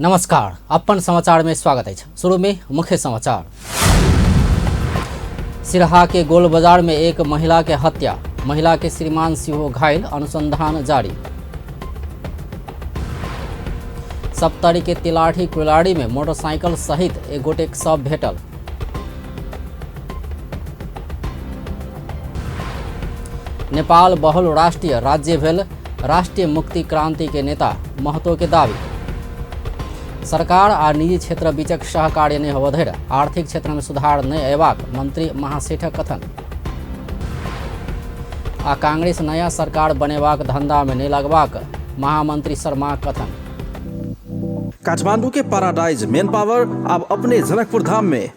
नमस्कार, अपन समाचार में स्वागत अछि। शुरू में मुख्य समाचार। सिरहा के गोल बाजार में एक महिला के हत्या, महिला के श्रीमान सेहो घायल, अनुसंधान जारी। सप्तरी के तिलाठी कोइलाड़ी में मोटरसाइकिल सहित एक गोटेक शव भेटल। नेपाल बहुल राष्ट्रीय राज्य भेल राष्ट्रीय मुक्ति क्रांति के नेता महतो के दावी। सरकार आ निजी क्षेत्र बीचक सहकार्य नहि होबय धरि आर्थिक क्षेत्र में सुधार नहि अयबाक मंत्री महासेठक कथन। आ कांग्रेस नया सरकार बनेबाक धंधा में नहि लगबाक महामंत्री शर्माक कथन। काठमांडू के पैराडाइज मेन पावर अब अपने जनकपुर धाम में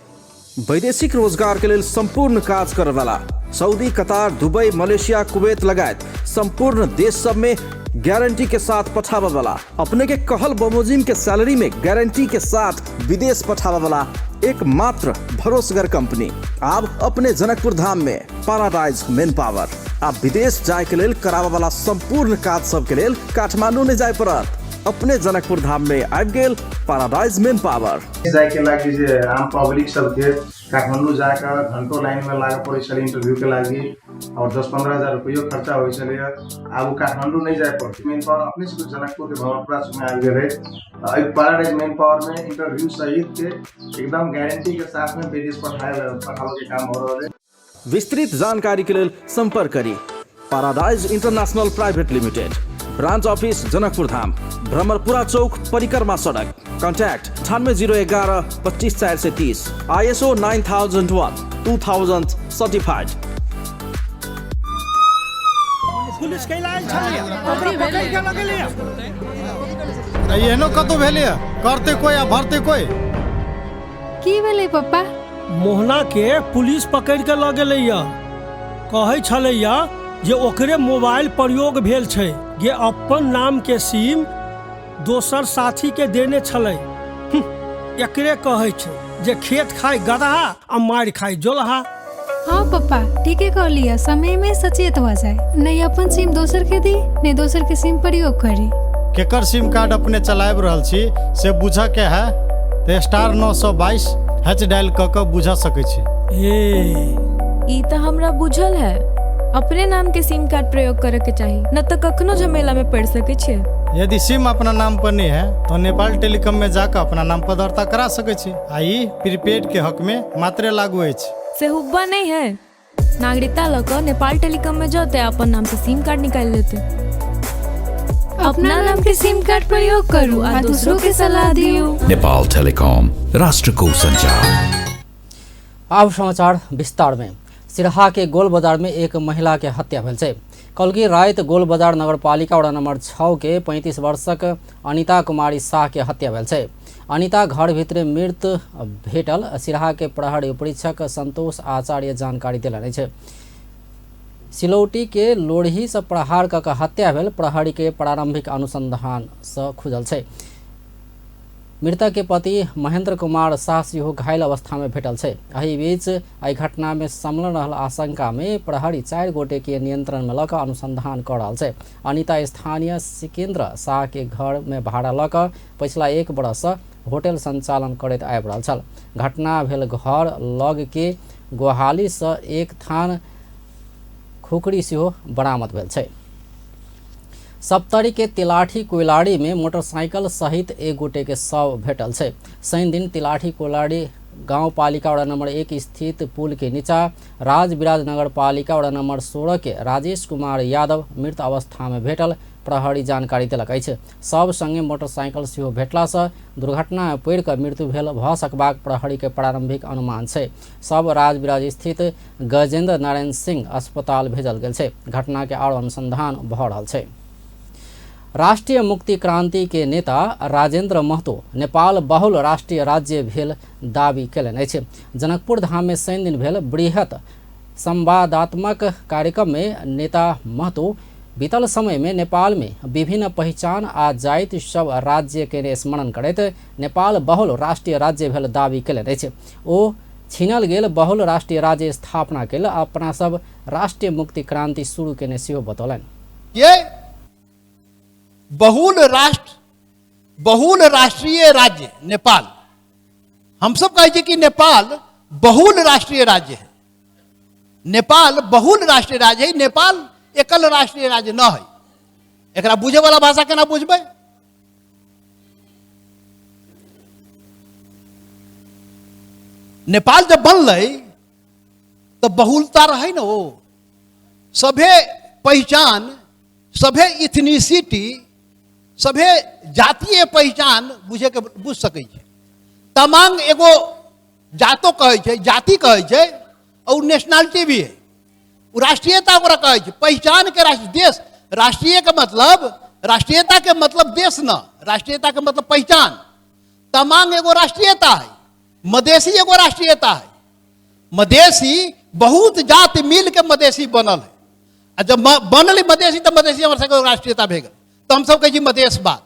वैदेशिक रोजगार के लेल संपूर्ण काज करे वाला Saudi, Qatar, Dubai, Malaysia, Kuwait लगायत संपूर्ण देश सब में गारंटी के साथ पठावे वाला, अपने के कहल बमोजिम के सैलरी में गारंटी के साथ विदेश पठावे वाला एकमात्र भरोसगर कंपनी अब अपने जनकपुर धाम में पैराडाइज मेन पावर। आप विदेश जाए के लेल करावे वाला संपूर्ण काज सब के लेल काठमांडू नहीं जाए पड़त, अपने जनकपुर धाम में आबि गेल पैराडाइज मेन पावर। जायके लागि जे आम पब्लिक सबके काठमाडौँ जाकऽ घंटो लाइनमे लागऽ पड़ै छलै इंटरव्यूके लागि आओर 10-15 हजार रुपैयो खर्चा होइ छलैए। आब ओ काठमाडौँ नहि जाय पड़तै, मेन पावर अपने सबके जनकपुरके भवनपुरा चौकमे आबि गेलै। एहि पैराडाइज मेन पावरमे इंटरव्यू सहितके एकदम गारंटीके साथमे विदेश पठाबऽके काम भऽ रहल है। विस्तृत जानकारी के लेल संपर्क करी paradise international private limited, branch office Janakpur Dham, Bhramarpura Chowk, परिक्रमा सड़क। Contact 98 011 25 430, ISO 9001 2000 certified. Police कैला आयल छलैया, ओकरा पकड़ि के लगेलैया। एहनो कतौ भेलैया, करते कोई आ भरते कोई। की भेलै पप्पा? मोहना के पुलिस पकड़ि के लऽ गेलैया। कहै छलैया जे ओकरे मोबाइल प्रयोग भेल छै, जे अपन नाम के सिम दोसर साथी के देने छलै। एकरे कहै छै जे खेत खाय गदहा आ मारि खाय जोलहा। हाँ पप्पा, ठीके कहलियै, समय में सचेत भऽ जाय, नहि अपन सिम दोसर के दी, नहि दोसर के सिम प्रयोग करी। केकर सिम कार्ड अपने चलाबि रहल छी से बुझऽ के है तऽ *922# डायल कऽ कऽ बुझऽ सकै छी। ए ई तऽ हमरा बुझल है, अपने नाम के सिम कार्ड प्रयोग करे के चाही, न तऽ कखनो झमेला में पड़ सके छियै। यदि सिम अपना नाम पर नहीं है तो नेपाल टेलीकॉम में जाकर अपना नाम पर दर्ता करा सकै छी आ ई प्रीपेड के हक में मात्रे लागू अछि। से हुब्बा नहीं है, नागरिकता लऽ कऽ नेपाल टेलीकॉम में जते अपन नाम से सिम कार्ड निकालि लेते। अपना नाम के सिम कार्ड प्रयोग करू आ दूसरों के सलाह दियौ। नेपाल टेलीकॉम, राष्ट्र को संचार। आब समाचार विस्तार में। सिरहा के गोल बाजार में एक महिला के हत्या भेल छै। कलकी राति गोल बाजार नगरपालिका वार्ड नंबर 6 के 35 वर्षक अनिता कुमारी शाह के हत्या भेल छै। अनिता घर भितरे मृत भेटल सिरहा के प्रहरी उपरीक्षक संतोष आचार्य जानकारी देलनि अछि। सिलौटी के लोढ़ी से प्रहार कऽ के हत्या भेल प्रहरी के प्रारंभिक अनुसंधान से खुजल छै। मृतक के पति महेंद्र कुमार शाह सेहो घायल अवस्था में भेटल छै। एहि बीच एहि घटना में संलग्न रहल आशंका में प्रहरी 4 गोटे के नियंत्रण में लऽ कऽ अनुसंधान कऽ रहल छै। अनिता स्थानीय सिकेंद्र शाह के घर में भाड़ा लऽ कऽ पछिला 1 बरस सँ होटल संचालन करैत आबि रहल छल। घटना भेल घर लग के गोहाली सँ एक थान खुकरी सेहो बरामद भेल छै। सप्तरी के तिलाठी कोइलाड़ी में मोटरसाइकिल सहित एक गोटे के शव भेटल छै। शनि दिन तिलाठी कोइलाड़ी गांवपालिका वार्ड नंबर 1 स्थित पुल के नीचा राजविराज नगरपालिका वार्ड नंबर 16 के राजेश कुमार यादव मृत अवस्था में भेटल प्रहरी जानकारी देलक अछि। शव संगे मोटरसाइकिल सेहो भेटला सँ दुर्घटना में पड़ि कऽ मृत्यु भेल भऽ सकबाक प्रहरी के प्रारंभिक अनुमान छै। शव राजविराज स्थित गजेंद्र नारायण सिंह अस्पताल भेजल गेल छै। घटना के आरो अनुसंधान भऽ रहल छै। राष्ट्रीय मुक्ति क्रांति के नेता राजेंद्र महतो नेपाल बहुल राष्ट्रीय राज्य भेल दावी केलनि अछि। जनकपुर धाम में शनि दिन भेल बृहत संवादात्मक कार्यक्रम में नेता महतो बीतल समय में नेपाल में विभिन्न पहिचान आ जाति सब राज्य के स्मरण करैत नेपाल बहुल राष्ट्रीय राज्य भेल दावी केलनि अछि। ओ छीनल गेल बहुल राष्ट्रीय राज्य स्थापना के लेल अपना सब राष्ट्रीय मुक्ति क्रांति शुरू केने सेहो बतौलनि। ये बहुल राष्ट्र बहुल राष्ट्रीय राज्य नेपाल, हम सब कहै छी कि नेपाल बहुल राष्ट्रीय राज्य है। नेपाल बहुल राष्ट्रीय राज्य है, नेपाल एकल राष्ट्रीय राज्य न है। एकरा बुझे वाला भाषा केना बुझबै? नेपाल जब बनलै तो बहुलता रहे ना, वो सभे पहचान, सभे इथनिसिटी, सभे जातीय पहचान बुझे के बुझ सकै छै। तमांग एगो जातो कहै छै, जाति कहै छै, और नेशनलिटी भी है, वो राष्ट्रीयता ओकरा कहै छै। पहचान के राष्ट्र देश, राष्ट्रीय के मतलब राष्ट्रीयता के मतलब देश न, राष्ट्रीयता के मतलब पहचान। तमांग एगो राष्ट्रीयता है, मधेसी एगो राष्ट्रीयता है। मधेसी बहुत जाति मिल के मधेसी बनल है, आ जब बनल मधेसी तो मधेसी हमारे सबके राष्ट्रीयता भे गेल, तो हम सब कहै छी मधेशवाद।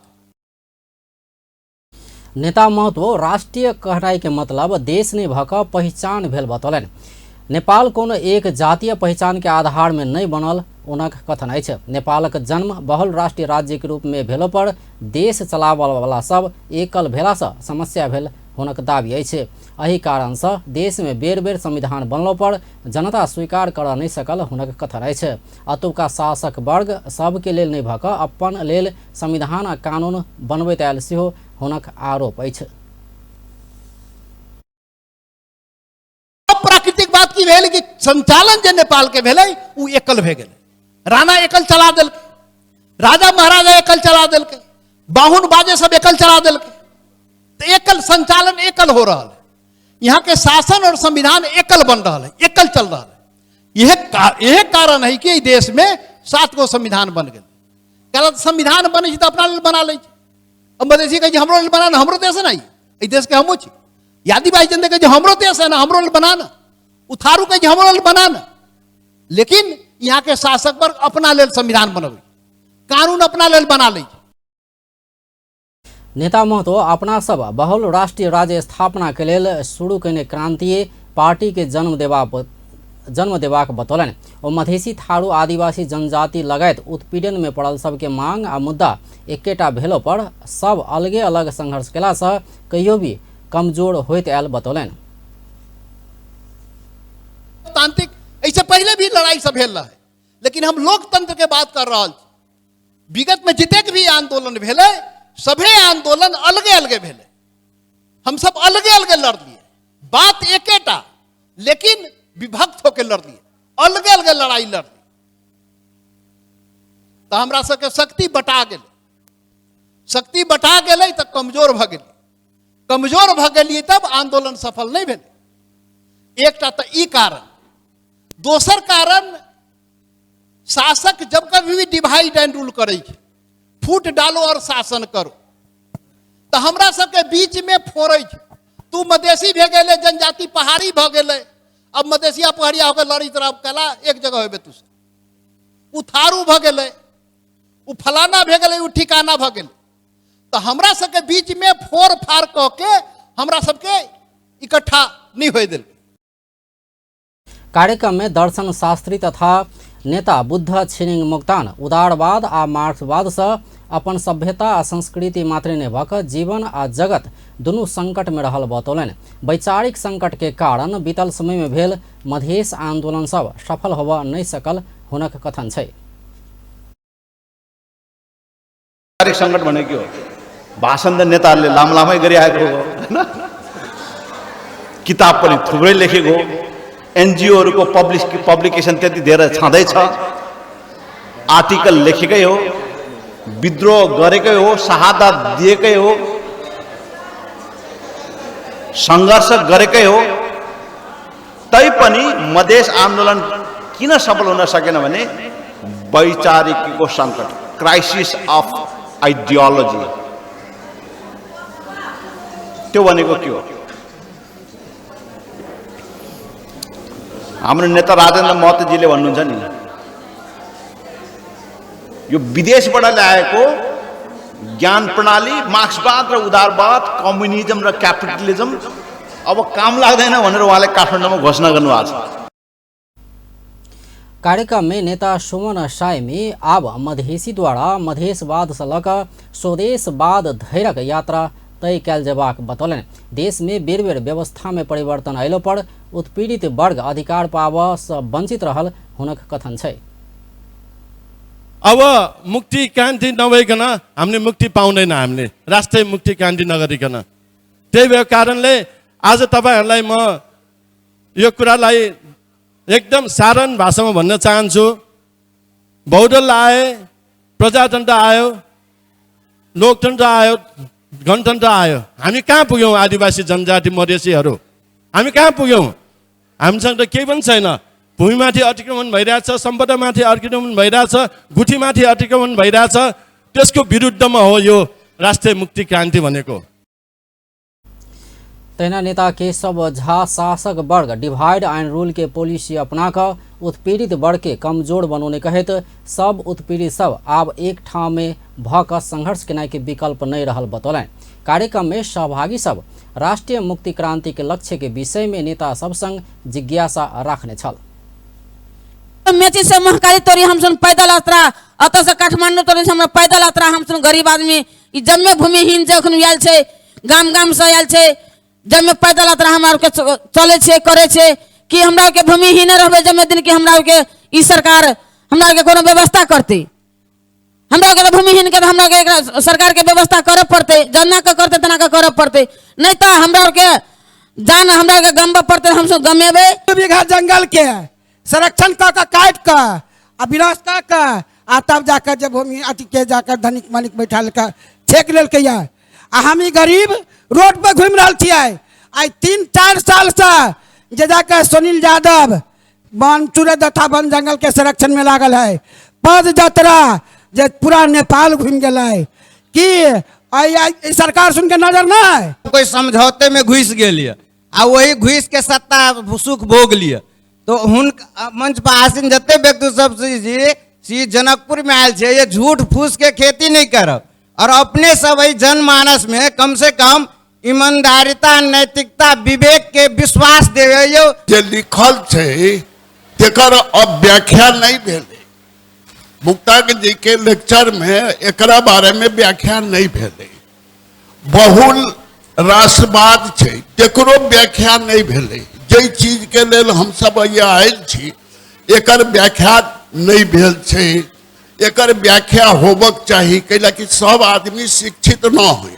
नेता महतो राष्ट्रीय कहनाइ के मतलब देश नहि भऽ कऽ पहिचान भेल बतौलनि। नेपाल कोनो एक जातीय पहिचान के आधार में नहि बनल हुनक कथन अछि। नेपालक जन्म बहुल राष्ट्रीय राज्य के रूप में भेलो पर देश चलाबऽ वाला सब एकल भेलासँ समस्या भेल हुनक दावी अछि। एहि कारणसँ देश में बेर बेर संविधान बनलो पर जनता स्वीकार करऽ नहि सकल हुनक कथन अछि। अतुका शासक वर्ग सबके लेल नहि भऽ कऽ अपन लेल संविधान आ कानून बनबैत आयल सेहो हुनक आरोप अछि। प्राकृतिक बात की भेल कि संचालन जे नेपाल के भेलै उ एकल भे गेलै। राणा एकल चला देलकै, राजा महाराजा एकल चला देलकै, बाहुन बाजे सब एकल चला देलकै, तो एकल संचालन एकल हो रहा है। यहाँ के शासन और संविधान एकल बन रहा है, एकल चल रहा है। यह कारण है कि देश में 7 गो संविधान बन गए। कारण संविधान बने छै तो अपना लेल बना लै छै। अब मधेसी कहै छै हमरो लेल बना ना, हमरो देश है ना, ई देश के हमहूँ छी। आदिवासी जनता कहै छै हमरो देश है ना, हमरो लेल बना ना। उथारू कहै छै हमरो लेल बना ना। लेकिन यहाँ के शासक वर्ग अपना लेल संविधान बनबै, कानून अपना लेल बना लै छै। नेता महतो अपना सब बहुल राष्ट्रीय राज्य स्थापना के लेल शुरू कयने क्रांतीय पार्टी के जन्म देबाक बतौलनि। ओ मधेसी, थारू, आदिवासी जनजाति लगायत उत्पीड़न में पड़ल सबके मांग आ मुद्दा एकेटा भेलो पर सब अलगे अलग संघर्ष केलासँ कहियो भी कमजोर होइत आयल बतौलनि। तांत्रिक ऐसे पहले भी लड़ाई सब भेल रहे, लेकिन हम लोकतंत्र के बात कर रहा छी। विगत में जितेक भी आंदोलन भेलै सभे आंदोलन अलगे अलगे भेलै, हम सब अलगे अलगे लड़लिए, बात एकेटा लेकिन विभक्त होके लड़लिए, अलगे अलगे लड़ाई लड़लिए। तो हमरा सबके शक्ति बटा गेलै, शक्ति बटा गेलै तऽ कमजोर भऽ गेलियै, कमजोर भऽ गेलियै तब आंदोलन सफल नहि भेलै। एकटा तऽ ई कारण। दोसर कारण, शासक जब कभी भी डिवाइड एंड रूल करै छै, फूट डालो और शासन करो, तऽ हमरा सबके बीच में फोड़ै छै। तू मधेसी भए गेलै, जनजाति पहाड़ी भऽ गेलै, अब मधेसिया पहाड़िया होके लड़ैत रहब कला एक जगह हेबै तू सब। उ थारू भऽ गेलै, उ फलाना भए गेलै, उ ठिकाना भऽ गेलै। तऽ हमरा सबके बीच में फोड़ फाड़ कऽ के हमरा सबके इकट्ठा नहि होय देलकै। कार्यक्रम में दर्शन शास्त्री तथा नेता बुद्ध छिरिङ मोक्तान उदारवाद आ मार्क्सवाद से अपन सभ्यता आ संस्कृति मात्रे नहि भऽ कऽ जीवन आ जगत दुनू संकट में रहल बतौलनि। वैचारिक संकट के कारण बीतल समय में भेल मधेश आंदोलन सब सफल होबऽ नहि सकल हुनक कथन छै। वैचारिक संकट भनेको के हो? भाषण त नेताहरूले लामो लामै गरिआएको हो हैन, किताब पनि थुप्रै लेखेको हो, एनजिओहरूको पब्लिकेसन त्यति धेरै छँदैछ, आर्टिकल लेखेकै हो, विद्रोह गरेकै हो, शहादत दिएकै हो, सङ्घर्ष गरेकै हो, तैपनि मधेस आन्दोलन किन सफल हुन सकेन भने वैचारिकको सङ्कट, क्राइसिस अफ आइडियोलोजी। त्यो भनेको के हो? हाम्रो नेता राजेन्द्र महतोजीले भन्नुहुन्छ नि, यो विदेशबाट ल्याएको ज्ञान प्रणाली मार्क्सवाद र उदारवाद, कम्युनिजम र क्यापिटलिजम अब काम लाग्दैन भनेर उहाँले काठमाडौँमा घोषणा गर्नुभएको छ। कार्यक्रम में नेता सुमन सायमी आब मधेसी द्वारा मधेशवाद से लऽ कऽ स्वदेशवाद धैरक यात्रा तय कयल जेबाक बतौलनि। देश में बेर बेर व्यवस्था में परिवर्तन अयलो पर उत्पीड़ित वर्ग अधिकार पाबऽ से वंचित रहल हुनक कथन छै। अब मुक्ति क्रान्ति नभइकन हामीले मुक्ति पाउँदैन, हामीले राष्ट्रिय मुक्ति क्रान्ति नगरिकन। त्यही भएको कारणले आज तपाईहरूलाई म यो कुरालाई एकदम साधारण भाषामा भन्न चाहन्छु। बहुदल आए, प्रजातन्त्र आयो, लोकतन्त्र आयो, गणतन्त्र आयो, हामी कहाँ पुग्यौँ? आदिवासी जनजाति मधेसीहरू हामी कहाँ पुग्यौँ? हामीसँग त केही पनि छैन। भूमिमाथि अतिक्रमण भइरहेछ, सम्पदामाथि अतिक्रमण भइरहेछ, गुठीमाथि अतिक्रमण भइरहेछ। त्यसको विरुद्धमा हो यो राष्ट्रिय मुक्ति क्रान्ति भनेको। तहिना नेता केशव झा शासक वर्ग डिवाइड एंड रूल के पॉलिसी अपनाकऽ उत्पीड़ित वर्ग के कमजोर बनौने कहैत सब उत्पीड़ित सब आब एक ठाम में भऽ कऽ संघर्ष केनाइ के विकल्प नहि रहल बतौलनि। कार्यक्रम में सहभागी सब राष्ट्रीय मुक्ति क्रांति के लक्ष्य के विषय में नेता सब संग जिज्ञासा राखने छल। मेची से महाकाली तोरी हमसन पैदल यात्रा, अतः से काठमांडू तोरी हमरा पैदल यात्रा। हमसन गरीब आदमी ई जन्मे भूमिहीन छै, अखन आयल छै, गाम गाम से आयल छै, जन्मे पैदल यात्रा हमरा आरके चलै छै, करै छै कि हमरा आरके भूमिहीन रहबै जन्मे दिन कि हमरा आरके ई सरकार हमरा आरके कोनो व्यवस्था करतै। हमरा आरके भूमिहीन के हमरा आरके एकरा सरकार के व्यवस्था करऽ पड़तै, जना के करतै तना के करऽ पड़तै, नहि तऽ हमरा आरके जान हमरा आरके गमबऽ पड़तै, हमसब गमेबै। 2 बीघा जंगल के संरक्षण कऽ के काटि कऽ आ विनाश कऽ के आ तब जाकर जे भूमि अथी के जाकर धनिक मालिक बैठा के छेक लेलकै यऽ। आ हम ई गरीब रोड पर घुमि रहल छियै। आइ 3-4 साल से जे जाकर सुनील यादव वन चूरे तथा वन जंगल के संरक्षण में लागल है, पद यात्रा जे पूरा नेपाल घुमि गेलै कि आई सरकार सुन के नजर नहीं। कोई समझौते में घुसि गेल यऽ आ वही घुसि के सत्ता सुख भोग लिअ। तो हुनका मंच पर आसीन जते व्यक्ति सब जी जनकपुर में आयल छै, ये झूठ फूस के खेती नहीं करब और अपने सब एहि जनमानस में कम से कम ईमानदारिता, नैतिकता, विवेक के विश्वास देवे। यौ जे लिखल छै तेकर अब व्याख्या नहीं भेलै। मुक्ताक जी के लेक्चर में एकरा बारे में व्याख्या नहीं भेलै। बहुल राष्ट्रवाद छै तेकरो व्याख्या नहीं भेलै। जाहि चीज के लेल हम सब आयल छी एकर व्याख्या नहीं भेल छै। एकर व्याख्या होबक चाही, कैला कि सब आदमी शिक्षित न होय।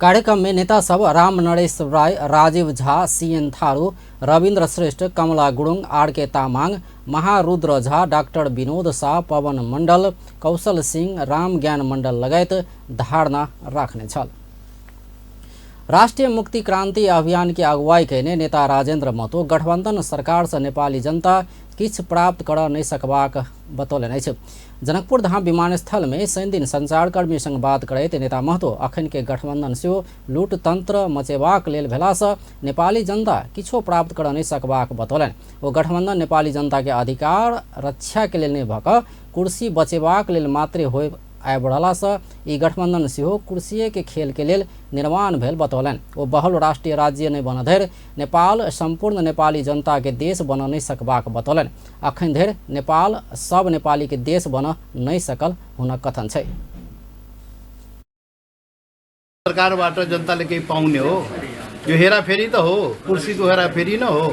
कार्यक्रम में नेता सब राम नरेश राय, Rajiv Jha, CN Tharu, Ravindra Shrestha, Kamala Gurung, RK Tamang, Maharudra Jha, doctor Vinod Shah, Pawan Mandal, Kaushal Singh, Ram Gyan Mandal लगायत धारणा राखने छल। राष्ट्रिय मुक्ति क्रांति अभियान के अगुवाई कयने नेता राजेंद्र महतो गठबंधन सरकार से नेपाली जनता किछु प्राप्त कर नहीं सकबाक बतौलनि अछि। जनकपुर धाम विमानस्थल में शनिदिन संचारकर्मी संग बात करैत नेता महतो अखन के गठबंधन सेहो लूटतंत्र मचेबाक लेल भेलासँ नेपाली जनता किछो प्राप्त कर नहीं सकबाक बतौलनि। ओ गठबंधन नेपाली जनता के अधिकार रक्षा के लेल नहि भऽ कऽ कुर्सी बचेबाक लेल मात्रे होय आबि रहलासँ ई गठबंधन सेहो कुर्सीए के खेल के लेल निर्माण भेल बतौलनि। ओ बहुल राष्ट्रीय राज्य नहि बनऽ धरि नेपाल सम्पूर्ण नेपाली जनता के देश बनऽ नहि सकबाक बतौलनि। अखन धरि नेपाल सब नेपाली के देश बनऽ नहि सकल हुनक कथन छै। सरकारबाट जनताले केही पाउने हो, यो हेराफेरी त हो, कुर्सीको हेराफेरी न हो,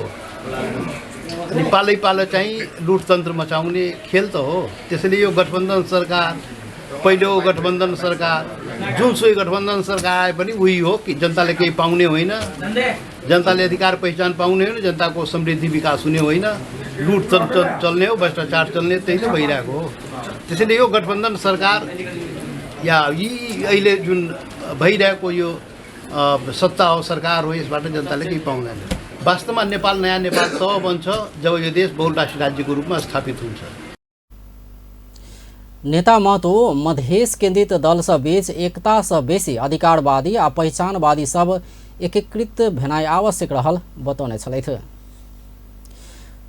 अनि पालै पालो चाहिँ लुटतन्त्र मचाउने खेल त हो। त्यसैले यो गठबन्धन सरकार, पहिलो गठबन्धन सरकार, जुनसुकै गठबन्धन सरकार आए पनि उही हो कि जनताले केही पाउने होइन, जनताले अधिकार पहिचान पाउने होइन, जनताको समृद्धि विकास हुने होइन, लुटतन्त्र चल्ने हो, भ्रष्टाचार चल्ने, त्यही त भइरहेको हो। त्यसैले यो गठबन्धन सरकार या यी अहिले जुन भइरहेको यो सत्ता हो, सरकार हो, यसबाट जनताले केही पाउँदैन। वास्तवमा नेपाल नयाँ नेपाल तब बन्छ जब यो देश बहुराष्ट्रिय राज्यको रूपमा स्थापित हुन्छ। नेता महतो मधेश केन्द्रित दल सँ बीच एकता सँ बेसी अधिकारवादी आ पहिचानवादी सब एकीकृत भेनाइ आवश्यक रहल बतौने छलथि।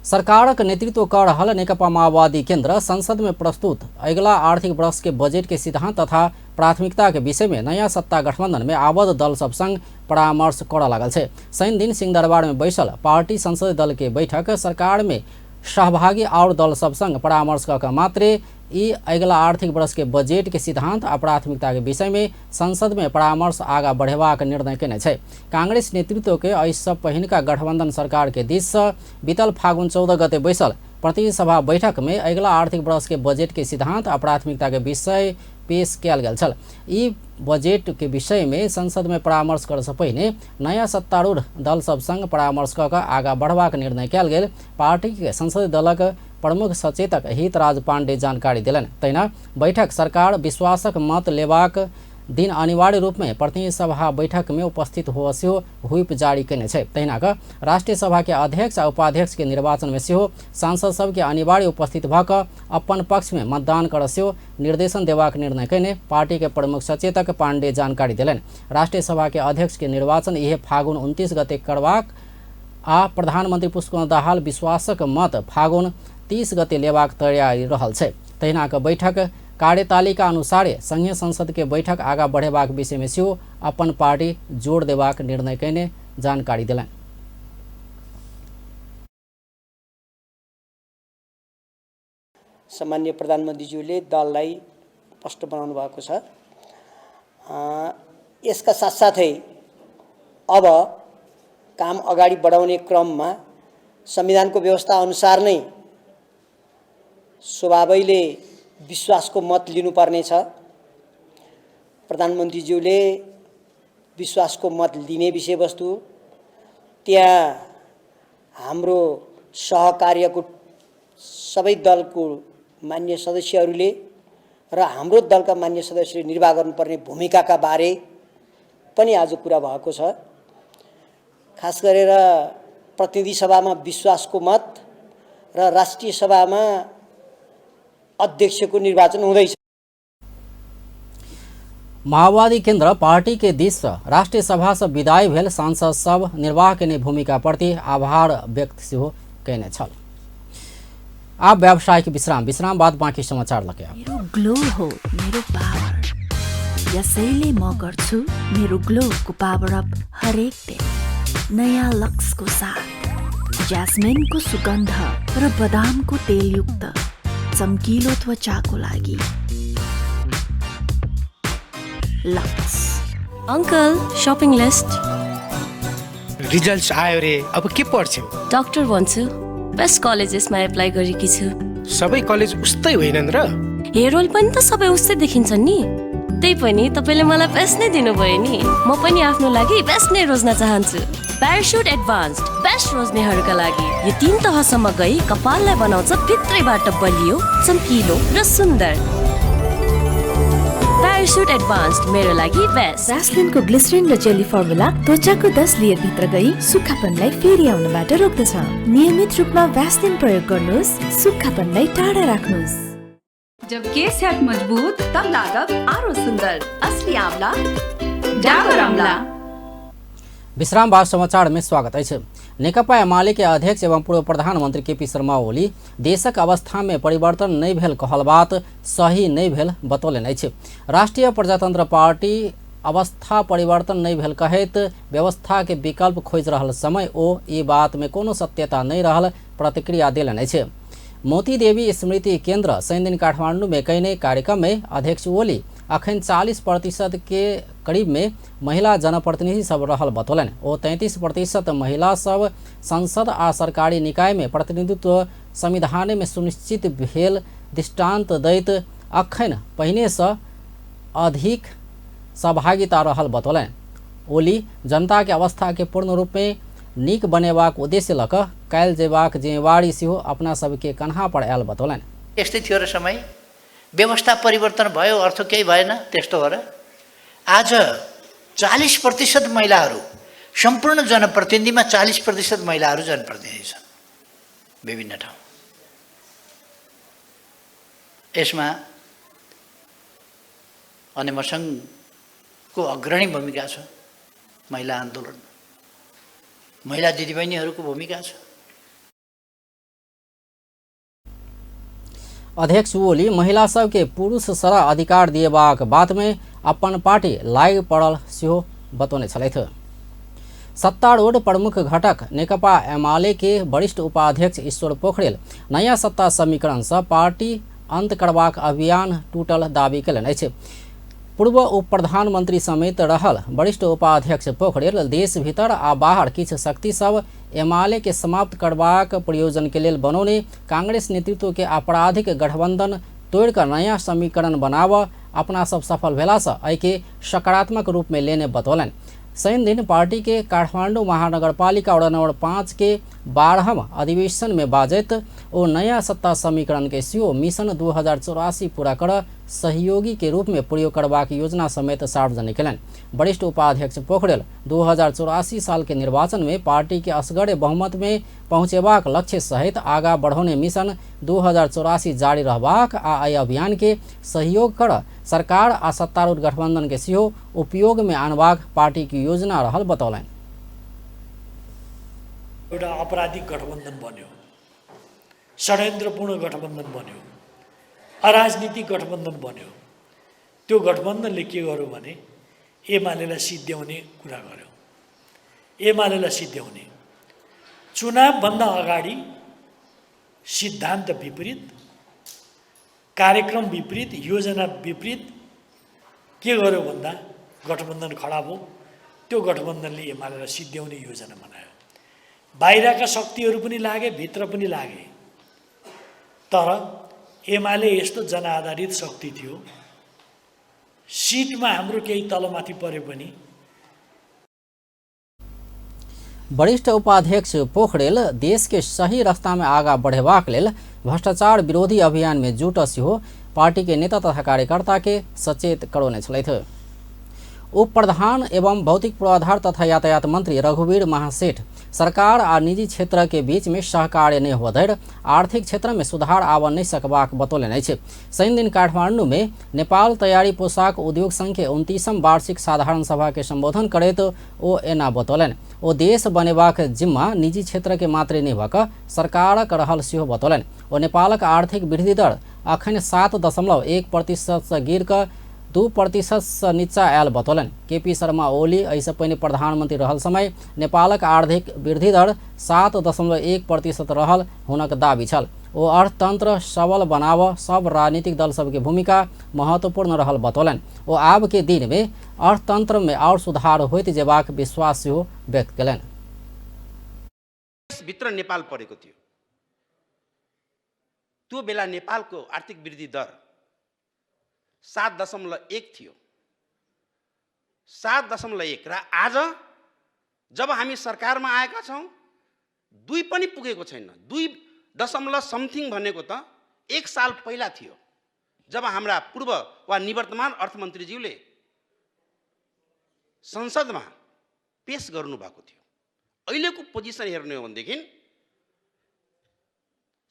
सरकारक नेतृत्व कर रहल नेकपा माओवादी केंद्र संसद में प्रस्तुत अगिला आर्थिक वर्ष के बजट के सिद्धांत तथा प्राथमिकता के विषय में नया सत्ता गठबंधन में आबद्ध दल सब संग परामर्श करऽ लागल छै। शनि दिन सिंहदरबार में बैसल पार्टी संसदीय दल के बैठक सरकार में सहभागी और दल सब संग परामर्श कऽ मात्रे ई अगिला आर्थिक वर्ष के बजट के सिद्धांत आ प्राथमिकता के विषय में संसद में परामर्श आगा बढ़ेबाक निर्णय केने छै। कांग्रेस नेतृत्व के एहिसँ पहिनका गठबंधन सरकार के दिस सँ बीतल फागुन 14 गते बैसल प्रतिनिधि सभा बैठक में अगिला आर्थिक वर्ष के बजट के सिद्धांत आ प्राथमिकता के विषय पेश कयल गेल छल। ई बजट के विषय में संसद में परामर्श करऽ सँ पहिने नया सत्तारूढ़ दल सब संग परामर्श कऽ आगा बढ़बाक निर्णय कयल गेल पार्टी के संसदीय दलक प्रमुख सचेतक हितराज पांडे जानकारी देलनि। तहिना बैठक सरकार विश्वासक मत लेबाक दिन अनिवार्य रूप में प्रतिनिधि सभा बैठक में उपस्थित हुअ सेहो व्हिप जारी केने छै। तहिना कऽ राष्ट्रीय सभा के अध्यक्ष आ उपाध्यक्ष के निर्वाचन में सेहो सांसद सबके अनिवार्य उपस्थित भऽ कऽ अपन पक्ष में मतदान करऽ सेहो निर्देशन देबाक निर्णय केने पार्टी के प्रमुख सचेतक पांडे जानकारी देलनि। राष्ट्रीय सभा के अध्यक्ष के निर्वाचन इहे फागुन 29 गते करबाक आ प्रधानमंत्री पुष्पकमल दाहाल विश्वासक मत फागुन 30 गते लेबाक तैयारी रहल छै। तहिना कऽ बैठक कार्यतालिका अनुसारे संघीय संसद के बैठक आगा बढ़ेबाक विषय में सेहो अपन पार्टी जोर देबाक निर्णय केने जानकारी देलनि। सम्माननीय प्रधानमन्त्रीज्यूले दललाई स्पष्ट बनाउनु भएको छ। यसका साथसाथै अब काम अगाडि बढाउने क्रममा संविधानको व्यवस्था अनुसार नै स्वभावैले विश्वासको मत लिनुपर्नेछ। प्रधानमन्त्रीज्यूले विश्वासको मत लिने विषयवस्तु, त्यहाँ हाम्रो सहकार्यको सबै दलको मान्य सदस्यहरूले र हाम्रो दलका मान्य सदस्यले निर्वाह गर्नुपर्ने भूमिकाका बारे पनि आज कुरा भएको छ। खास गरेर प्रतिनिधि सभामा विश्वासको मत र राष्ट्रिय सभामा अध्यक्षको निर्वाचन हुँदैछ। माओवादी केंद्र पार्टी के दिस राष्ट्रीय सभा से विदाई भेल सांसद सब निर्वाह केने भूमिका प्रति आभार व्यक्त सेहो केने छल। आप व्यावसायिक विश्राम, विश्राम बाद बाँकी समाचार लगे। मेरो ग्लो हो मेरो पावर, यसैले म गर्छु मेरो ग्लोको पावर अप हरेक दिन नयाँ लक्सको साथ। ज्यास्मिनको सुगन्ध र बदामको तेलयुक्त चम्किलो त्वचाको लागि Lux. Uncle, shopping list results आयो रे, अब के पढ्छौ? डाक्टर भन्छु, बेस्ट कलेजेसमा एप्लाई गरेकी छु। सबै कलेज उस्तै होइनन् र? हेयर ओइल पनि त सबै उस्तै देखिन्छन् नि। त्यही पनि तपाईले मलाई बेस्ट नै दिनुभयो नि। म पनि आफ्नो लागि बेस्ट नै रोज्न चाहन्छु। प्यारासुट एडभान्स्ड बेस्ट रोज्नेहरूका लागि यो 3 तहसम्म गई कपाललाई बनाउँछ भित्रैबाट बलियो, चम्किलो र सुन्दर। प्यारासुट एडभान्स्ड मेरो लागि बेस्ट। भ्यासलिनको ग्लिसरिन र जेली फर्मुला त्वचाको 10 लेयर भित्र गई सुक्खापनलाई फेरि आउनबाट रोक्दछ। नियमित रूपमा भ्यासलिन प्रयोग गर्नुहोस्, सुक्खापनलाई टाढा राख्नुहोस्। जब केस हैट मजबूत तब लागब आरो सुंदर, असली आंवला डाबर आंवला। विश्राम बाद समाचार में स्वागत है। नेकपा एमाले के अध्यक्ष एवं पूर्व प्रधानमंत्री केपी शर्मा ओली देशक अवस्था में परिवर्तन नहीं भेल कहल बात सही नहीं भेल बतौलनि अछि। राष्ट्रीय प्रजातंत्र पार्टी अवस्था परिवर्तन नहीं भेल कहैत व्यवस्था के विकल्प खोजि रहल समय ओ ई बात में कोनो सत्यता नहीं रहल प्रतिक्रिया देलनि अछि। मोती देवी स्मृति केंद्र शनिदिन काठमांडू में कयने कार्यक्रम में अध्यक्ष ओली अखन 40% के करीब में महिला जनप्रतिनिधि सब रहल बतौलनि। ओ 33% महिला सब संसद आ सरकारी निकाय में प्रतिनिधित्व संविधान में सुनिश्चित भेल दृष्टांत दैत अखन पहिने से अधिक सहभागिता रहल बतौलनि। ओली जनता के अवस्था के पूर्ण रूप में नीक बनेबाक उद्देश्य लऽ कऽ कयल जेबाक जिम्मेवारी सेहो अपना सबके कन्हा पर आयल बतौलनि। यस्तै थियो र समय, व्यवस्था परिवर्तन भयो अर्थ केही भएन त्यस्तो हो र। आज 40% महिलाहरू सम्पूर्ण जनप्रतिनिधिमा 40% महिलाहरू जनप्रतिनिधि छन् विभिन्न ठाउँ। यसमा अनेमो सङ्घको अग्रणी भूमिका छ, महिला आन्दोलन, महिला दिदीबहिनीहरूको भूमिका छ। अध्यक्ष ओली महिला सबके पुरुष सरह अधिकार दिएबाक बात में अपन पार्टी लागि पड़ल सेहो बतौने छलथि। सत्तारूढ़ प्रमुख घटक नेकपा एमाले के वरिष्ठ उपाध्यक्ष ईश्वर पोखरेल नयाँ सत्ता समीकरण से पार्टी अंत करबाक अभियान टूटल दावी केलनि अछि। पूर्व उप प्रधानमंत्री समेत रहल वरिष्ठ उपाध्यक्ष पोखरेल देश भीतर आ बाहर किछु शक्ति सब एमाले के समाप्त करबाक प्रयोजन के लेल बनौने कांग्रेस नेतृत्व के आपराधिक गठबंधन तोड़ि कऽ नया समीकरण बनाबऽ अपना सब सफल भेलासँ एहिके सकारात्मक रूप में लेने बतौलनि। शनि दिन पार्टी के काठमांडू महानगरपालिका वार्ड नंबर 5 के 12वां अधिवेशन में बाजैत ओ नया सत्ता समीकरण के सेहो मिशन 2084 पूरा कर सहयोगी के रूप में प्रयोग करबाक योजना समेत सार्वजनिक केलनि। वरिष्ठ उपाध्यक्ष पोखरेल 2084 साल के निर्वाचन में पार्टी के असगरे बहुमत में पहुँचेबाक लक्ष्य सहित आगा बढ़ौने मिशन 2084 जारी रहबाक आ एहि अभियान के सहयोग कर सरकार आ सत्तारूढ़ गठबंधन के सेहो उपयोग में आनबाक पार्टी की योजना रहल बतौलनि। एउटा आपराधिक गठबन्धन बन्यो, षड्यन्त्रपूर्ण गठबन्धन बन्यो, अराजनीतिक गठबन्धन बन्यो। त्यो गठबन्धनले के गर्यो भने एमालेलाई सिद्ध्याउने कुरा गर्यो। एमालेलाई सिद्ध्याउने चुनावभन्दा अगाडि सिद्धान्त विपरीत, कार्यक्रम विपरीत, योजना विपरीत के गर्यो भन्दा गठबन्धन खडा भयो। त्यो गठबन्धनले एमालेलाई सिद्ध्याउने योजना बनायो। बाहिरका शक्तिहरू पनि लागे, भित्र पनि लागे, तर एमाले यस्तो जनआधारित शक्ति थियो, सिटमा हाम्रो केही तलमाथि परे पनि। वरिष्ठ उपाध्यक्ष पोखरेल देश के सही रास्ता में आगा बढ़ेबाक लेल भ्रष्टाचार विरोधी अभियान में जुट सेहो पार्टी के नेता तथा कार्यकर्ता के सचेत करौने छलथि। उप प्रधान एवं भौतिक पूर्वाधार तथा यातायात मंत्री रघुवीर महासेठ सरकार आ निजी क्षेत्र के बीच में सहकार्य नहीं हुआ धरि आर्थिक क्षेत्र में सुधार आबऽ नहीं सकबाक बतौलनि अछि। शनि दिन काठमांडू में नेपाल तैयारी पोशाक उद्योग संघ के 29वां वार्षिक साधारण सभा के संबोधन करैत ओ एना बतौलनि। ओ देश बनेबाक जिम्मा निजी क्षेत्र के मात्रे नहि भऽ कऽ सरकारक रहल सेहो बतौलनि। ओ नेपालक आर्थिक वृद्धि दर अखन 7.1% सँ गिर कऽ 2% सँ नीचा आयल बतौलनि। केपी शर्मा ओली एहिसँ पहिने प्रधानमंत्री रहल समय नेपालक आर्थिक वृद्धि दर 7.1% रहल हुनक दावी छल। ओ अर्थतंत्र सबल बनाबऽ सब राजनीतिक दल सबके भूमिका महत्वपूर्ण रहल बतौलनि। ओ आब के दिन में अर्थतंत्र में और सुधार होइत जेबाक विश्वास सेहो व्यक्त केलनि। भित्र नेपाल परेको थियो त्यो बेला नेपालको आर्थिक वृद्धि दर 7.1 थियो, 7.1। र आज जब हामी सरकारमा आएका छौँ 2 पनि पुगेको छैन। 2. समथिङ भनेको त 1 साल पहिला थियो, जब हाम्रा पूर्व वा निवर्तमान अर्थमन्त्रीज्यूले संसदमा पेश गर्नुभएको थियो। अहिलेको पोजिसन हेर्ने हो भनेदेखि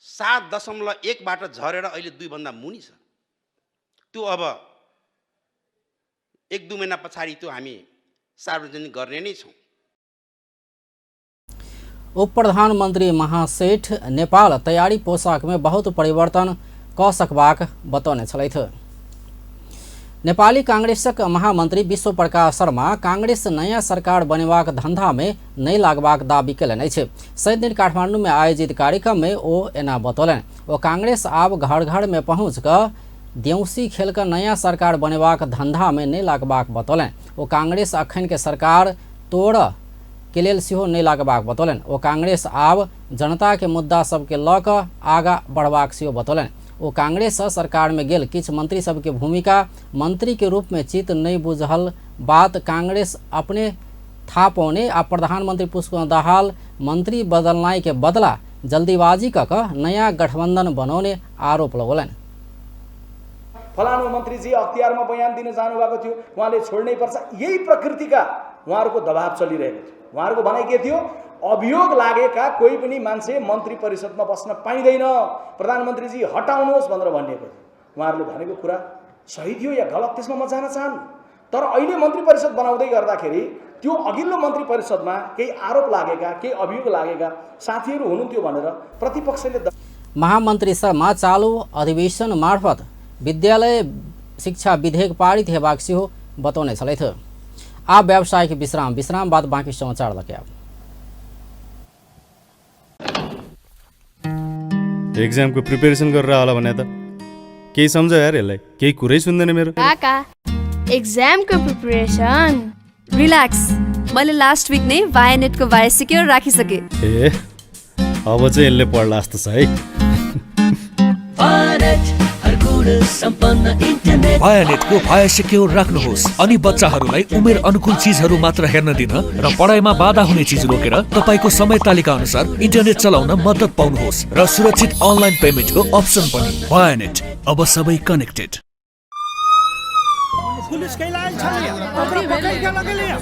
7.1 बाट झरेर अहिले 2 भन्दा मुनि छ। त्यो अब 1-2 महिना पछाडि त्यो हामी सार्वजनिक गर्ने नै छौँ। उप प्रधानमंत्री महासेठ नेपाल तैयारी पोशाक में बहुत परिवर्तन क सकबाक बतौने छलथि। नेपाली कांग्रेसक महामंत्री विश्व प्रकाश शर्मा कांग्रेस नयाँ सरकार बनेबाक धंधा में नहि लागबाक दावी केलनि अछि। शनि दिन काठमांडू में आयोजित कार्यक्रम में ओ एना बतौलनि। ओ कांग्रेस आब घर घर में पहुँच कऽ देउसी खेल कऽ नया सरकार बनेबाक धंधा में नहि लागबाक बतौलनि। ओ कांग्रेस अखन के सरकार तोड़ऽ के लेल सेहो नहि लागबाक बतौलनि। ओ कांग्रेस आब जनता के मुद्दा सबके लऽ कऽ आगा बढ़बाक सेहो बतौलनि। ओ कांग्रेस सरकार में गेल किछु मंत्री सबके भूमिका मंत्री के रूप में चित नहि बुझल बात कांग्रेस अपने था पौने आ प्रधानमंत्री पुष्पकमल दाहाल मंत्री बदलनाइ के बदला जल्दीबाजी कऽ कऽ नया गठबंधन बनौने आरोप लगौलनि। फलानु मन्त्रीजी अख्तियारमा बयान दिन जानुभएको थियो, उहाँले छोड्नै पर्छ, यही प्रकृतिका उहाँहरूको दबाब चलिरहेको थियो। उहाँहरूको भनाइ के थियो, अभियोग लागेका कोही पनि मान्छे मन्त्री परिषदमा बस्न पाइँदैन, प्रधानमन्त्रीजी हटाउनुहोस् भनेर भनिएको थियो। उहाँहरूले भनेको कुरा सही थियो या गलत त्यसमा म जान चाहन्न, तर अहिले मन्त्री परिषद बनाउँदै गर्दाखेरि त्यो अघिल्लो मन्त्री परिषदमा केही आरोप लागेका, केही अभियोग लागेका साथीहरू हुनुहुन्थ्यो भनेर प्रतिपक्षले महामन्त्री शर्मा चालु अधिवेशन मार्फत विद्यालय शिक्षा विधेयक पारित हेबाक सेहो बतौने छलथि। आब व्यावसायिक विश्राम, विश्राम बाद बाँकी समाचार लके आब। एक्जामको प्रिपेरेसन गरेर होला भने त केही सम्झ यार, यसलाई केही कुरै सुन्दैन मेरो। काका एक्जामको प्रिपरेसन रिल्याक्स, मैले लास्ट विक नै भायानेटको भाया सिक्योर राखिसके। ए अब चाहिँ यसले पढ्ला जस्तो छ है। भायानेटको भाया सिक्योर राख्नुहोस् अनि बच्चाहरूलाई उमेर अनुकूल चिजहरू मात्र हेर्न दिन र पढाइमा बाधा हुने चिज रोकेर तपाईको समय तालिका अनुसार इन्टरनेट चलाउन मद्दत पाउनुहोस् र सुरक्षित अनलाइन पेमेन्टको अप्सन पनि। भायानेट अब सबै कनेक्टेड। पुलिस कैला आयल छलैया, ओकरा पकड़ के लगेलैया।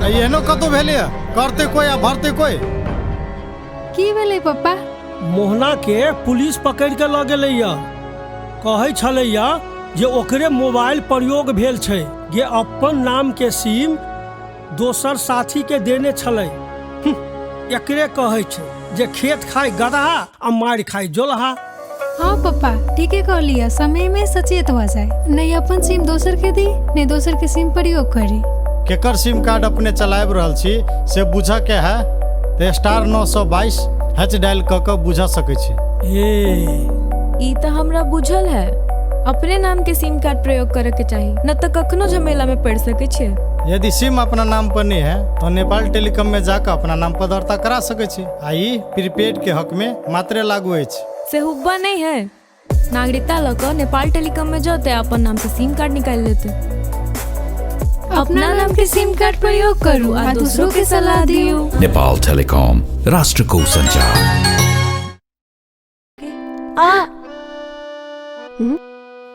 एहनो कतौ भेलैया, करते कोई आ भरते कोई। की भेलै पप्पा? मोहना के पुलिस पकड़ के ल गेलैया। कहै छलैया जे ओकरे मोबाइल प्रयोग भेल छै, जे अपन नाम के सिम दोसर साथी के देने छलै। एकरे कहै छै जे खेत खाय गदहा आ मारि खाय जोलहा। हाँ पप्पा ठीके कहलियै, समय में सचेत हो जाए, नहीं अपन सिम दोसर के दी नहीं दोसर के सिम प्रयोग करी। केकर सिम कार्ड अपने चलाबि रहल छी से बुझऽ के है तऽ *922 हैच डायल कऽ कऽ बुझा सकै छी। ई तऽ हमरा बुझल है, अपने नाम के सिम कार्ड प्रयोग करे के चाही, न तऽ कखनो झमेला में पड़ सकै छियै। यदि सिम अपना नाम पर नहीं है तो नेपाल टेलीकॉम में जाकर अपना नाम पर दर्ता करा सकै छी आ ई प्रीपेड के हक में मात्रे लागू अछि। से हुब्बा नहीं है, नागरिकता लऽ कऽ नेपाल टेलीकॉम में जते अपन नाम से सिम कार्ड निकालि लेते। अपना नाम के सिम कार्ड प्रयोग करू आ दूसरों के सलाह दियो। नेपाल टेलिकॉम, राष्ट्रको संचार।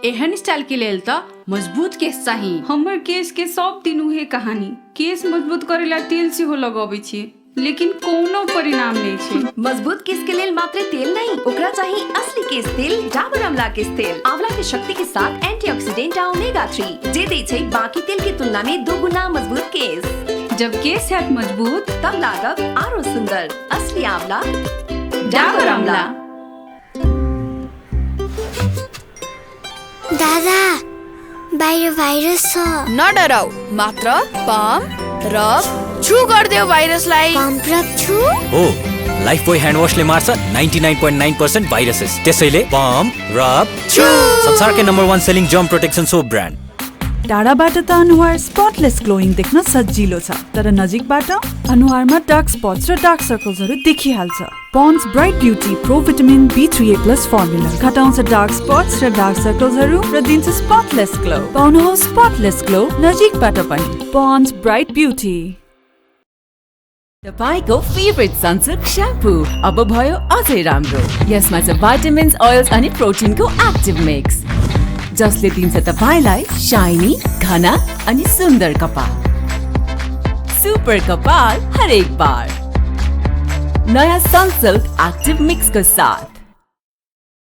एहन स्टाइल के लेल त मजबूत केस चाही। हमर केस के सब दिन उहे कहानी, केस मजबूत करेला तेल सेहो लगबै छी लेकिन कोनो परिणाम नहीं छै। मजबूत केस के लेल मात्र तेल नहीं, ओकरा चाहिए असली केस तेल डाबर आंवला केस तेल। आंवला के शक्ति के साथ एंटीऑक्सीडेंट आ ओमेगा 3 जे दै छै बाकी तेल के तुलना में 2 गुना मजबूत केस। जब केस हैत मजबूत तब लागब आरो सुंदर। असली आंवला डाबर आंवला। दादा बाहिर भाइरस छ। नडराउ, मात्र पम्प रब छु गर्देऊ भाइरसलाई। पम्प रब छु? हो, लाइफ बोय ह्यान्ड वाशले मार्छ 99.9% भाइरसेस, त्यसैले पम्प रब छु। संसारकै number 1 selling germ protection soap brand. टाढाबाट त अनुहार स्पटलेस ग्लोइङ देख्न सजिलो छ, तर नजिकबाट अनुहारमा डार्क स्पट्स र डार्क सर्कल्सहरू देखिहाल्छ। Pond's bright beauty pro vitamin B3A plus formula घटाउँछ डार्क स्पट्स र डार्क सर्कल्सहरू र दिन्छ स्पटलेस ग्लो। पाउनुहोस् स्पटलेस ग्लो नजिकबाट पनि। Pond's bright beauty. तपाईको फेभरेट सनसिल्क श्याम्पू अब भयो अझै राम्रो। यसमा छ भाइटामिन्स, ओइल्स अनि प्रोटिनको एक्टिभ मिक्स, जसले दिन्छ तपाईलाई शाइनी, घना अनि सुन्दर कपाल। सुपर कपाल हरेक बार नयाँ सनसिल्क एक्टिभ मिक्स को साथ।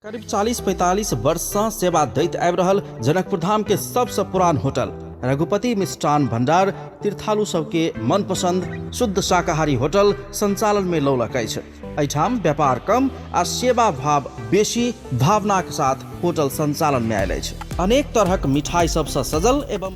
करीब 40-45 वर्ष से सेवा दैत आबि रहल जनकपुर धाम के सबसे पुरान होटल रघुपति मिष्ठान भंडार तीर्थालु सबके मनपसंद शुद्ध शाकाहारी होटल संचालन में लौलक अछि। एहिठाम व्यापार कम आ सेवा भाव बेसी भावना के साथ होटल संचालन में आयल अछि। अनेक तरहक मिठाई सबसँ सजल एवं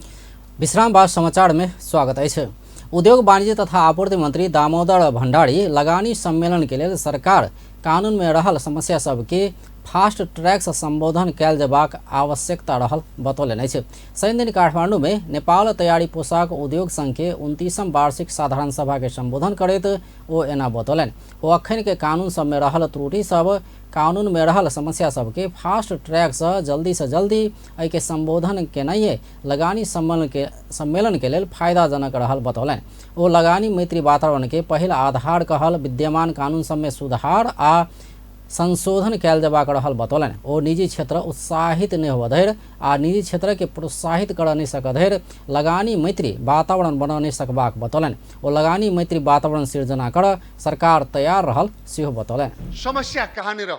विश्राम बाद समाचार में स्वागत अछि। उद्योग वाणिज्य तथा आपूर्ति मंत्री दामोदर भण्डारी लगानी सम्मेलन के लेल सरकार कानून में रहल समस्या सबके फास्ट ट्रैक से संबोधन कयल जेबाक आवश्यकता रहल बतौलनि अछि। शनिदिन काठमांडू में नेपाल तैयारी पोशाक उद्योग संघ के 29म वार्षिक साधारण सभा के संबोधन करैत ओ एना बतौलनि। ओ अखन के कानून सब में रहल त्रुटि सब, कानून में रहल समस्या सबके फास्ट ट्रैक से जल्दी एहि के संबोधन केनाइए लगानी सम्मेलन के लेल फायदाजनक रहल बतौलनि। ओ लगानी मैत्री वातावरण के पहिल आधार कहल विद्यमान कानून सब में सुधार आ संशोधन कयल जेबाक रहल बतौलनि। ओ निजी क्षेत्र उत्साहित नहि होबऽ धरि आ निजी क्षेत्र के प्रोत्साहित करऽ नहि सकऽ धरि लगानी मैत्री वातावरण बना नहि सकबाक बतौलनि। ओ लगानी मैत्री वातावरण सिर्जना करऽ सरकार तैयार रहल सेहो बतौलनि। समस्या कहाँनिर हो?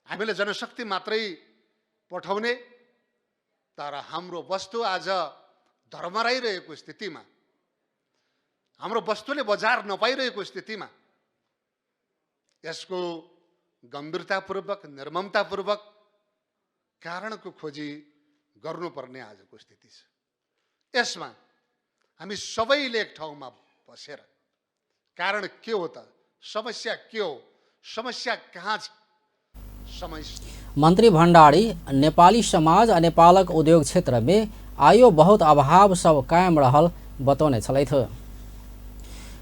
हामीले जनशक्ति मात्रै पठाउने, तर हाम्रो वस्तु आज धर्मराइरहेको स्थितिमा, हाम्रो वस्तुले बजार नपाइरहेको स्थितिमा यसको गम्भीरतापूर्वक, निर्ममतापूर्वक कारणको खोजी गर्नुपर्ने आजको स्थिति छ। यसमा हामी सबैले एक ठाउँमा बसेर कारण के हो त, समस्या के हो, समस्या कहाँ छ, मंत्री भण्डारी नेपाली समाज आ नेपालक उद्योग क्षेत्र में आयो बहुत अभाव सब कायम रहल बतौने छलथि।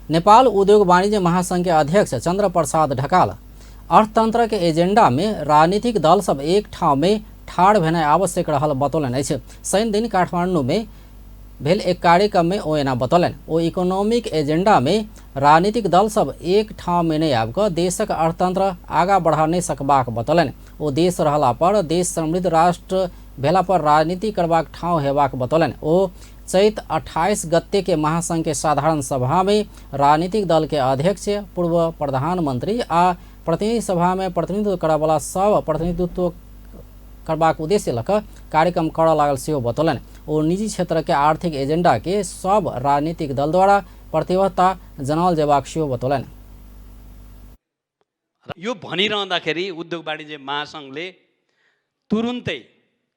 नेपाल उद्योग वाणिज्य महासंघ के अध्यक्ष चंद्र प्रसाद ढकाल अर्थतंत्र के एजेंडा में राजनीतिक दल सब एक ठाव में ठाढ़ भेनाइ आवश्यक रहल बतौलनि अछि। शनि दिन काठमांडू में भेल एक कार्यक्रम में ओ एना बतौलनि। ओ इकोनॉमिक एजेंडा में राजनीतिक दल सब एक ठाव में नहि आबि कऽ देशक अर्थतंत्र आगा बढ़ा नहि सकबाक बतौलनि। ओ देश रहला पर देश समृद्ध राष्ट्र भेला पर राजनीति करबाक ठाव हेबाक बतौलनि। ओ चैत 28 गते के महासंघ के साधारण सभा में राजनीतिक दल के अध्यक्ष, पूर्व प्रधानमंत्री आ प्रतिनिधि सभा में प्रतिनिधित्व करऽवला सब प्रतिनिधित्व करबाक उद्देश्य लऽ कऽ कार्यक्रम करऽ लागल सेहो बतौलनि। ओ निजी क्षेत्र के आर्थिक एजेंडा के सब राजनीतिक दल द्वारा प्रतिबद्धता जनाओल जेबाक सेहो बतौलनि। यो भनिरहँदाखेरि उद्योग वाणिज्य महासङ्घले तुरुन्तै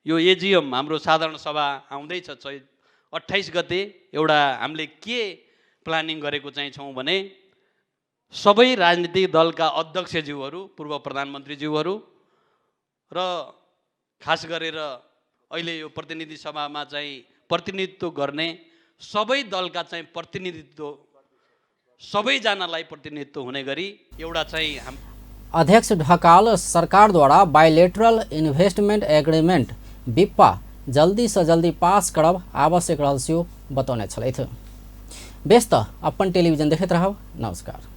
यो एजिएम हाम्रो साधारण सभा आउँदैछ चैत 28 गते, एउटा हामीले के प्लानिङ गरेको चाहिँ छौँ भने सबै राजनीतिक दलका अध्यक्षज्यूहरू, पूर्व प्रधानमन्त्रीज्यूहरू र खास गरेर अहिले यो प्रतिनिधि सभामा चाहिँ प्रतिनिधित्व गर्ने सबै दलका चाहिँ प्रतिनिधित्व सबैजनालाई प्रतिनिधित्व हुने गरी एउटा चाहिँ हम अध्यक्ष ढकाल सरकार द्वारा बायलेटरल इन्वेस्टमेंट एग्रीमेंट बिप्पा जल्दी से जल्दी पास करब आवश्यक रहल सेहो बतौने छलथि। बेस त अपन टेलीविजन देखैत रहब। नमस्कार।